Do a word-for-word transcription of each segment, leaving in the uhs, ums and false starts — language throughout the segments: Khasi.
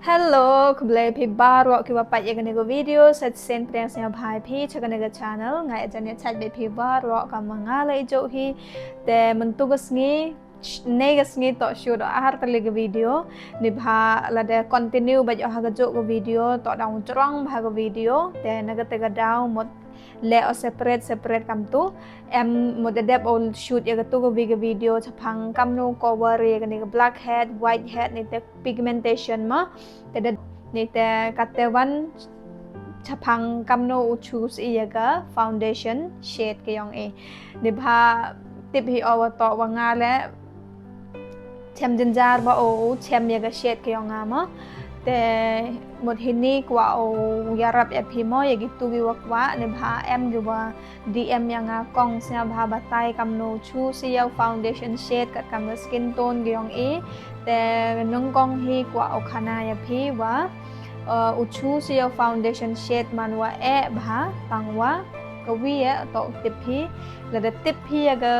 Hello, khublei phi baroh kiwa peit ïa kane ka video. Sa shisien pdiang sngewbha ïa phi sha kane ka channel. Nga ïa jan ïa chat bad phi baroh ka ma nga la i jong hi. Te mynta ka sngi, ne ka sngi toh shu da ar tylli ka video. Neibhah lada continue bad ïa ha ka jong ka video toh dang jrong bha ka video. Te na kata ka daw mut leh o separate separate kam tu. Em mut da dep o shoot ïa ka tu ka vi ka video chaphang kamno cover ïa kane ka blackhead, whitehead ne te pigmentation ma. Te da ne te kata wan chaphang kamno u choose ïa ka foundation shade ka ïong i. Neibhah tip hi o wa toh wa nga le chem jynjar ba o chem ïa ka shade ka ïong nga ma. Te mut hini kwah o ïarap ïa phi mo ïa ki tu ki wa kwah neibhah em ki wa D M ïa nga kong sngewbha batai kamno choose ïa u foundation shade kat kam ka skin tone ka ïong i. Te nyngkong hi kwah o khana ïa phi wa uh, u choose ïa u foundation shade man wa eh bha tang wa ka wi eh toh u tip hi lada tip hi ïa ka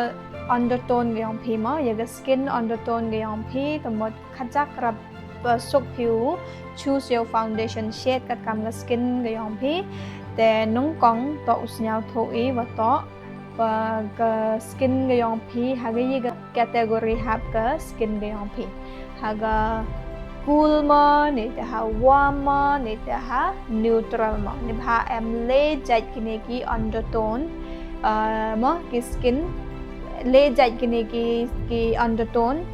undertone ka ïong phi mo ïa ka skin undertone ka ïong phi te mut khajak rap uh, suk phi u choose ïa u foundation shade kat kam ka skin ka ïong phi. Te nyngkong toh u sngewthuh i wa toh wa ka skin ka ïong phi ha ka ïa ka category hap ka skin ka ïong phi. Ha ka cool ma ne te ha warm ma ne te ha neutral ma. Neibhah em le jait kine ki undertone uh, ma ki skin le jait kine ki ki undertone.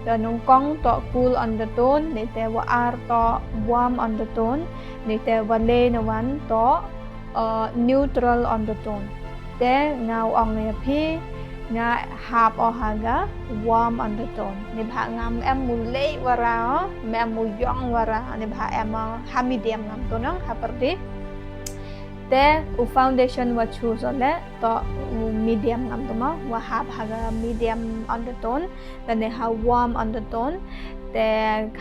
Te nyngkong toh cool undertone ne te wa ar toh warm undertone ne te wa le na wan toh uh, neutral undertone. Te nga u ong ïa phi nga hap o ha ga warm undertone. Neibhah ngam em u leh wara, mem u ïong wara, neibhah em ha medium ngam tu nang ha pyrdi. Te u foundation wa choose o le toh u medium ngam tu ma, wa hap ha ga medium undertone lane ha warm undertone. Te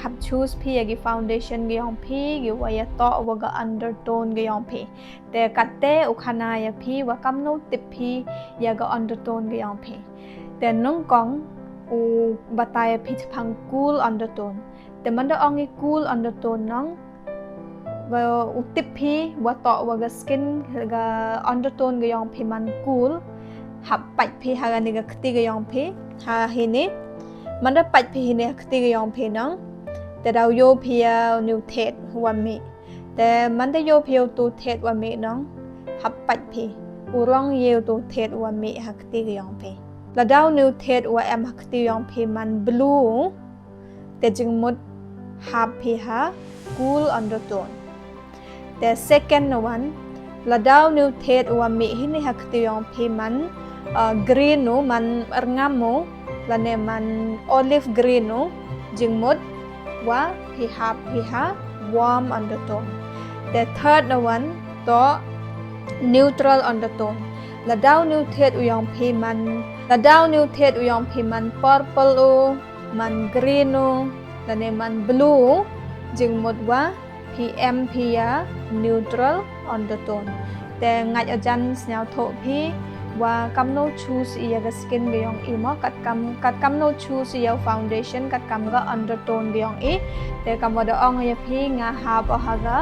hap choose phi ïa ki foundation ki ïong phi ki wa ïa toh wa ga undertone ki ïong phi. Te kate u khana ïa phi wa kamno tip phi ïa ka undertone ka ïong phi. Te nyngkong u batai ïa phi chaphang cool undertone. Te manda ong i cool undertone nong wa u tip phi wa toh wa ka skin ka undertone ka ïong phi man cool. Hap pait phi ha kane ka kti ka ïong phi ha hini. Manda pait phi hini ha kti ka ïong phi nong. Te daw ïoh phi ïa u new thet wa mih. Te manda ïoh phi ïa u tu thet wa mih nong hap pait phi u rong ïa u tu thet wa mih ha kti ka ïong phi. Lada u new thet wa em ha kti ïong phi man blue te jingmut hap phi ha cool undertone. Te second na wan lada u new thet wa mih hini ha kti ïong phi man uh, green u man rngam u lane man olive green u jingmut wa phi hap phi ha warm undertone. Te third na wan toh neutral undertone. Lada u new thet u ïong phi man lada u new thet u ïong phi man purple u man green u lane man blue u jingmut wa phi em phi ïa neutral undertone. Te ngait ajan sngewthuh phi wa kamno choose ïa ka skin ka ïong i mo kat kam kat kamno choose ïa foundation kat kam ka undertone ka ïong i. Te kam wa da ong ïa phi nga hap o ha ka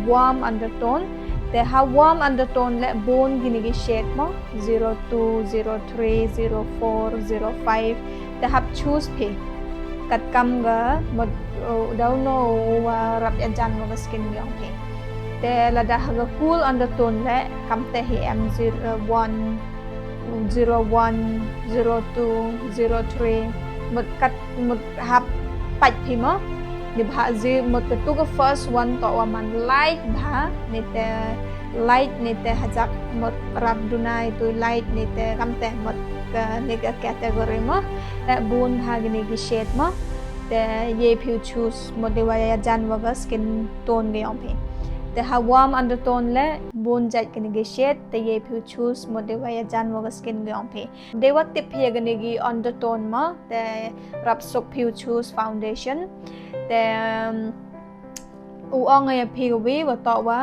warm undertone. Te ha warm undertone le bun kine ki shade mo zero two, zero three, zero four, zero five. Te hap choose phi kat kam ka mut uh, daw no wa rap ïa jan wa ka skin ïong phi. Te lada ha ka cool undertone le kam te hi em zero one, zero one, zero two, zero three. Mut kat mut hap pait phi mo. Neibhah zi mut ka tu ka first one toh wa man light bha ne te light ne te hajak mut rap dunai tu light ne te kam te mut ka ne ka category mo. Te bun ha kine ki shade mo. Te ïa phi u choose mut de wa ïa jan wa ka skin tone ka ïong phi. Te ha warm undertone le bun jait kine ki shade te ïa phi u choose mut de wa ïa jan wa ka skin ka ïong phi. De wa tip phi ïa kine ki undertone mo te rap suk phi u choose foundation. Te um, u ong ïa phi ka wi wa toh wa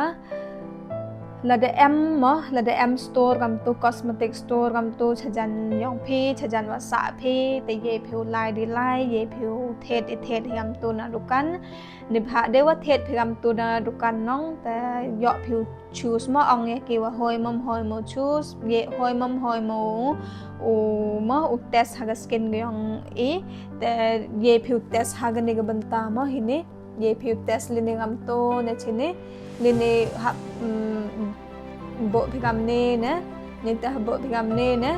Lada em mo, lada em store kam tu, cosmetic store kam tu shajan yong phi, shajan wa sah phi, te ye phi u lai di lai, ye phi u thied i thied hi kam tu na dukan. Neibhah de wa thied phi kam tu na dukan nong, te yoh phi u choose mo, ong ya ki wa hoi mom hoi mo choose, ye hoi mom hoi mo u mo u test ha ka skin ka yong i, te ye phi u test ha kani ka bynta mo hini. Ye phi u test lini kam tu ne chini, lini hap, mm, bo phi kam ni ne, ni te bo phi kam ni ne.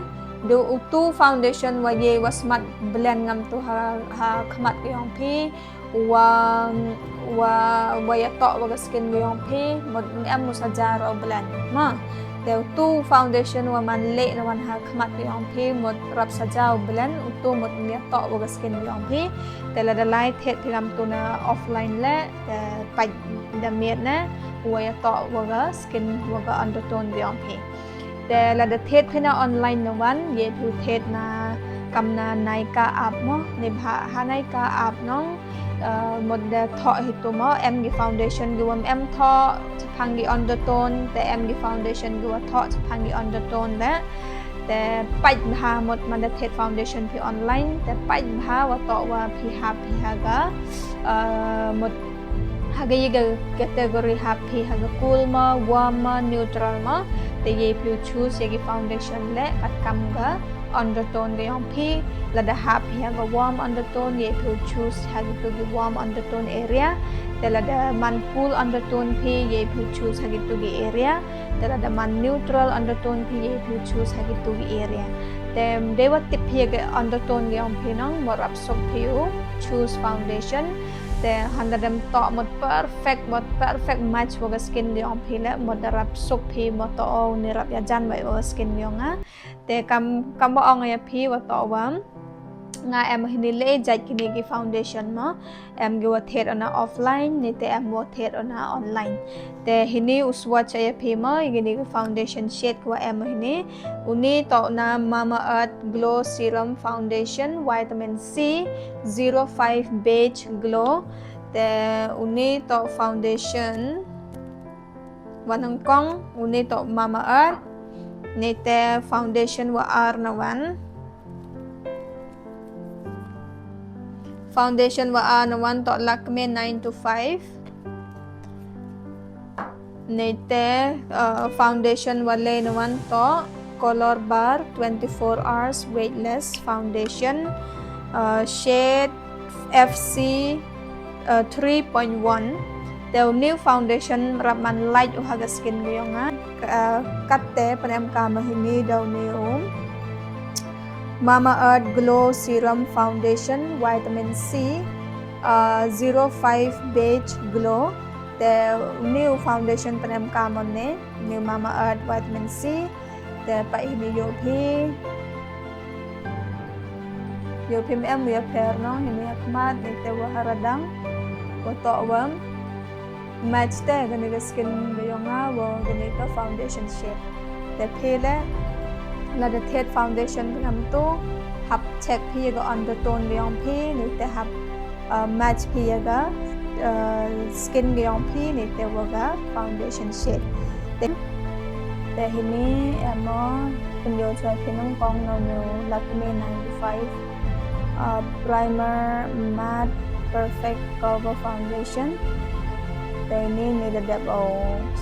Do u tu foundation wa ye wa smat blend kam tu ha, ha khmat ka yong phi, wa, wa, wa ya toh wa ka skin ka yong phi, mut em mu sajar o blend. Ma, te u tu foundation wa man le na wan ha khmat ka yong phi, mut rap sajar o blend, u tu mut ya toh wa ka skin ka yong phi. Te lada lai thied phi kam tu na offline le, te pait da miet ne, wa ya toh wa ka skin wa ka undertone ka yong phi. Te lada thied phi na online na wan, ye phi u thied na kam na Nykaa app mo, neibhah ha Nykaa app nong, eh, mut da thoh hi tu mo, em ki foundation ki wa em thoh chaphang ki undertone, te em ki foundation ki wa thoh chaphang ki undertone le. Te pait bha mut man da thied foundation phi online, te pait bha wa toh wa phi hap phi ha ka, eh, mut ha ka ye ka category hap phi ha ka cool mo, warm mo, neutral mo, te ye phi u choose ya ki foundation le kat kam ka undertone ka yong phi. Lada hap phi ha ka warm undertone, ye phi u choose ha ki tu ki warm undertone area. Te lada man cool undertone phi, ye phi u choose ha ki tu ki area. Te lada man neutral undertone phi, ye phi u choose ha ki tu ki area. Te de wa tip phi ya ka undertone ka yong phi nong, mut rap suk phi u choose foundation. Te handa dem toh mut perfect, mut perfect match wa ka skin ka yong phi le, mut da rap suk phi mut toh o ni rap ya jan wa wa ka skin ka yong nga. Te kam, kam wa ong ya phi wa toh wa nga em hini le jait kini ki foundation mo, em ki wa thied ona offline, ni te em wa thied ona online. Te hini u swatch ya phi mo, kini ki foundation shade ki wa em hini, uni toh na Mama Earth Glow Serum Foundation, Vitamin C, zero five Beige Glow. Te uni toh foundation wa nyngkong, uni toh Mama Earth. Ni te foundation wa ar na wan. Foundation wa ar na wan toh Lakme nine to five. Ni te, uh, foundation wa le na wan toh Color Bar twenty-four hours weightless foundation, uh, shade F C, uh, three point one. Te u new foundation rap man light u ha ka skin ka yong nga. Uh, kat te pan em ka ma hini da u new Mama Earth Glow Serum Foundation Vitamin C, uh, zero five Beige Glow. Te u new foundation pan em ka ma ne, new Mama Earth Vitamin C. Te pa hini yo phi. Yo phi em ya pher nong, hini ha khmat, ni te wa ha radang. Wa toh wa match te kani ka skin ka yong nga wa kani ka foundation shade. Te phi le lada thied foundation phi kam tu, hap check phi ya ka undertone ka yong phi, ni te hap, uh, match phi ya ka, uh, skin ka yong phi, ni te wa ka foundation shade. Te, te hini em o pynyoh chwa phi nong kong na u new Lakme nine to five, uh, primer matte perfect cover foundation. Te ni ni da dep o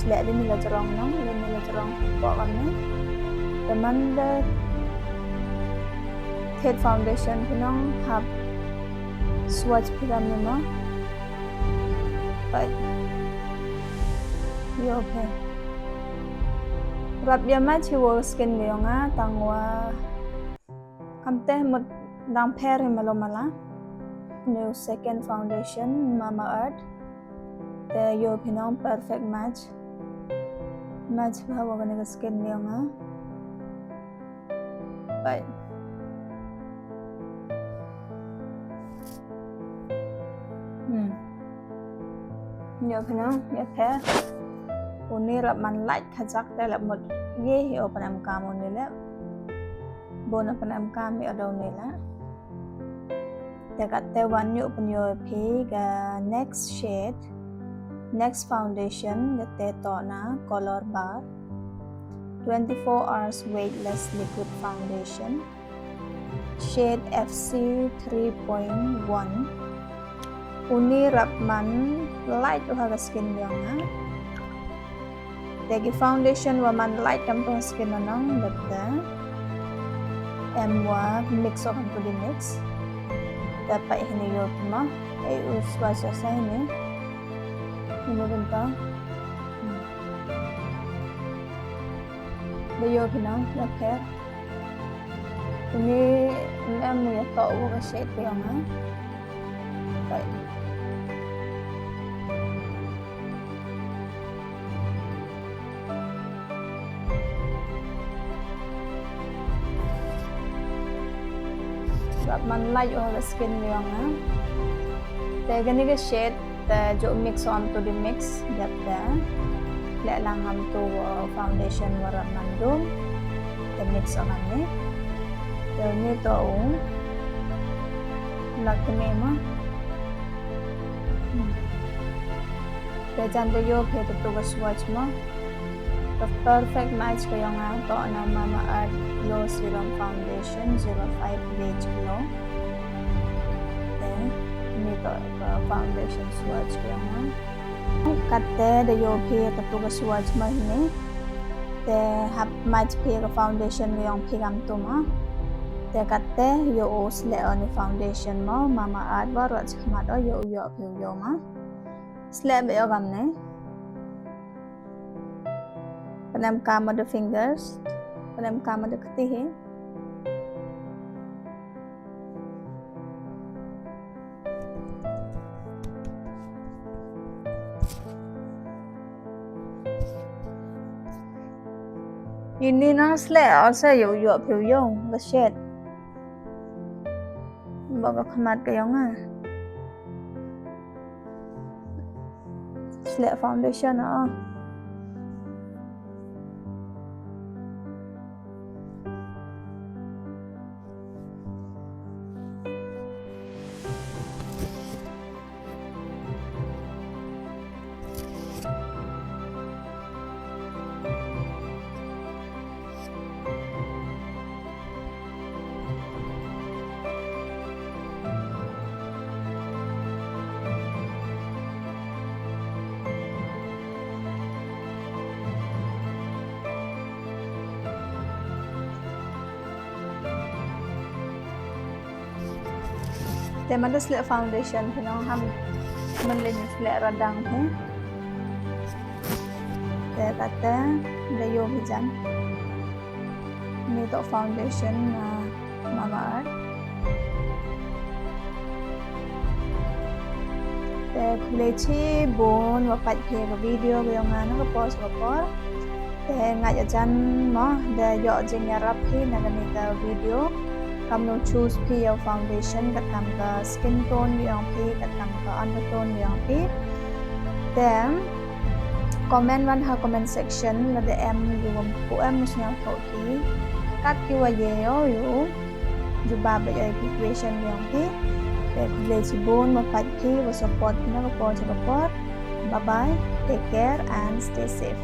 sleh, ni la jrong nong, ni la jrong ko kam ni. Te man da thied foundation phi nong hap swatch phi kam ni mo. Pat yo phi. Rap ya match hi wa skin ka yong nga tang wa kam te mut dang pher hi malo mala. New second foundation Mama Earth. Te yo phi nong perfect match. Match bha wa kani ka skin ka yong nga. Bye. Hmm. Yo phi nong, ya pher. Uni rap man light khajak te lap mut ye hi o pan em kam uni le. Bo na pan em kam hi o da uni la. Te kat te wan yo pynyoh phi ka next shade. Next foundation, kata toh na Color Bar. Twenty-four hours weightless liquid foundation. Shade F C three point one. Uni ruh man light u ha ka skin jong nga. Te ki foundation wa man light kam tong skin na nong, dep te em wa mix of to the mix. Te pa hini yo ma, ei u swatch sa hini. Hini bynta. Ba yo phi nong, ya pher. Ini em ya to u ka shade ko nga. Baik. Ruh man light u ha ka skin jong nga. Te kani ka shade te ju mix on to the mix, dep te leh lang ngam tu foundation wa ruh man dum. Te mix on ni. Te ni to u lak ni ma. Te jan te yo phi tu ka swatch ma. The perfect match ka yong nga to na Mamaearth Glow Serum Foundation zero five Beige Glow. Te ni to ka foundation swatch ka yong nga. Kata da yo phi ka tu ka swatch ma hini. Te hap match phi ka foundation ka yong phi kam tu ma. Te kata yo u sleh ni foundation ma, Mamaearth wa ruh chi khmat o yo u yo phi u yo ma. Sleh ba yo kam ni. Pynem kam ma the fingers. Pynem kam ma the kti hi. Ini na sleh o sa yo yo phi u yo ka shade. Ba ka khmat ka yong nga. Sleh foundation ah. Te man da sleh foundation phi nong ham man leh sleh radang phi. Te kata da yo phi jan. Ni to foundation na Mamaearth. Te khublei chibun wa peit phi ka video ka yong nga na ka por sha ka por. Te nga ïa jan mo da yo jingïarap phi na kani ka video. Kam no choose phi ïa foundation kat kam ka skin tone yong phi, kat kam ka undertone yong phi. Te comment wan ha comment section lada em ïa u kum em u sñiaw thoh ki kat ki wa ye yo ïa u jubab ïa ki question yong phi. Te khublei chibun wa peit phi wa support phi na ka por sha ka por. Bye bye, take care and stay safe.